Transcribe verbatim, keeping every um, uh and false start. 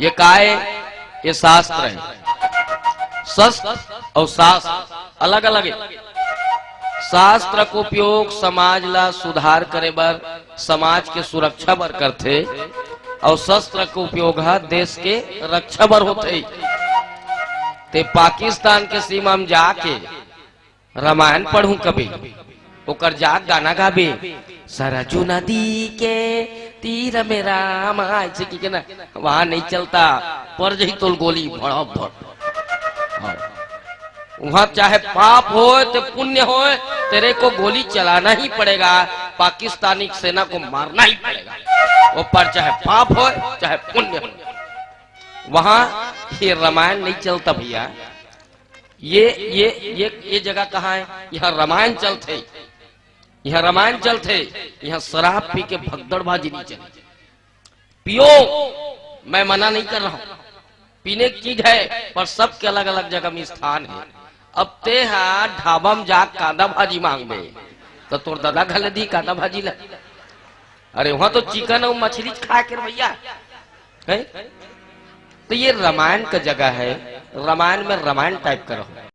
ये काय? ये शास्त्र है। शस्त्र और शास्त्र अलग अलग है। शास्त्र के उपयोग समाज ला सुधार करे बर, समाज के सुरक्षा बर करथे, और शस्त्र के उपयोग ह देश के रक्षा बर होथे। ते पाकिस्तान के सीमा में जाके रामायण पढ़ूं कभी, ओकर जात गाना गाबे, सरजू नदी के तीर में राम, ऐसे की के ना, वहां नहीं चलता, पर जही तोल गोली भड़ा भड़। हाँ। वहां चाहे पाप होय ते पुण्य होय, तेरे को गोली चलाना ही पड़ेगा। पाकिस्तानी सेना को मारना ही पड़ेगा, वो पर चाहे पाप होय चाहे पुण्य होय। वहां ये रामायण नहीं चलता भैया। ये ये ये ये जगह कहाँ है? यहाँ रामायण चलथे, यहाँ रामायण चलथे। यहाँ शराब पी के भगदड़बाजी नहीं चले। पियो, मैं मना नहीं कर रहा हूँ, पीने की चीज है, पर सबके अलग अलग जगह में स्थान है। अब ते हा ढाबा में जा कांदा भाजी मांगबे, तो तोर दादा घले दी कांदा भाजी ला। अरे वहां तो चिकन और मछली खाए के भैया है। तो ये रामायण का जगह है, रामायण में रामायण टाइप का रहो।